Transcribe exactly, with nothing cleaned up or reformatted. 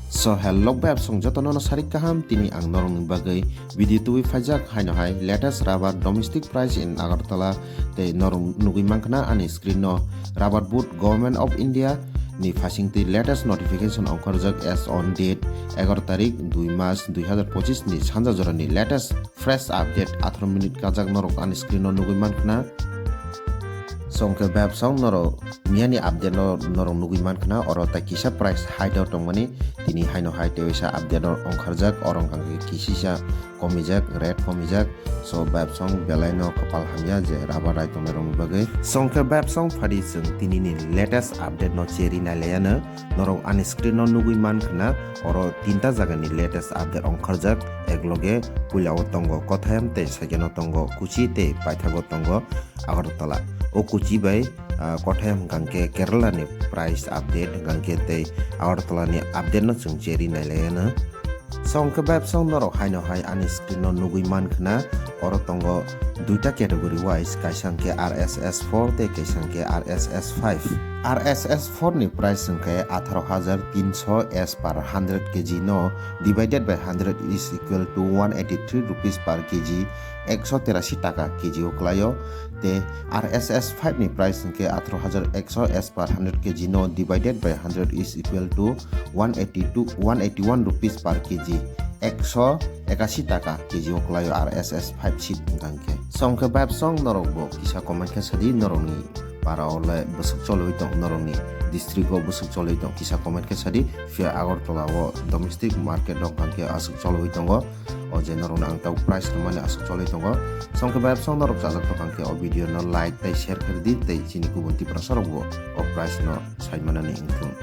So hello beb song jotono no sarik kaham, tini ang norokni bagwi video tubui phaijak, haino hai latest rubber domestic price in Agartala tei norok nugui mankha na ani screen no rubber board Government of India ni phasing twi latest notification ongkhorjak as on date egaroh tarik dui mas dui hazar pochis ni sanja jora ni latest fresh update atharo minute kajak norok ani screen no nugui mankha na. Songkhe beb song norok miyani update no norok nugui mankha na, oro tai kisa price high o tongmani, tini haino hai tei waisa update no ongkharjak, oro wngkha khe kisisa komijak, rate komijak. So beb song belai no kapal hamya je rubber rai tongnai rokni bagwi. Songkhe beb song phadi chwng tini ni latest update no cheri nailaiano, norok ani screen no nugui mankha na, oro tinta jaga ni latest update ongkharjak, ekloge puila o tongo Kothayam tei second o tongo Kochi tei paithago tongo Agartala. O Kochi bai, ah, Kothayam hwnkha khe Kerala ni price update hwnkha khe tei Agartala ni update no chwng cheri nailaiano. Songkhe beb song norok haino hai ani screen no nugui mankha na, oro tongo duita category wise, kaisa hwnkhe R S S four tei kaisa hwnkhe R S S five. R S S four ni price hwnkhe atharo hazar tinso as per hundred K G no divided by hundred is equal to one eighty three rupees per K G, ekso terashi taka K G o kwlaio. Tei R S S five ni price hwnkhe atharo hazar ekso as per hundred K G no divided by hundred is equal to one eighty two, one eighty one rupees per K G, ekso ekashi taka K G o kwlaio R S S five seed hwnkha khe. Songkhe beb song norok bo kisa comment khe sadi, norokni para o le bwswk cholwi tong, norokni district o bwswk cholwi tong, kisa comment khe sadi. Phiya Agartala o domestic market rok hwnkha khe aswk cholwi tongo, o je norokno ang tabuk price rwmani aswk cholwi tongo. Songkhe beb song norok chajak tongkha khe o video no like tei share khe rwdi tei chini kubun Tiprasa rok bo o price no sai manani wngthung.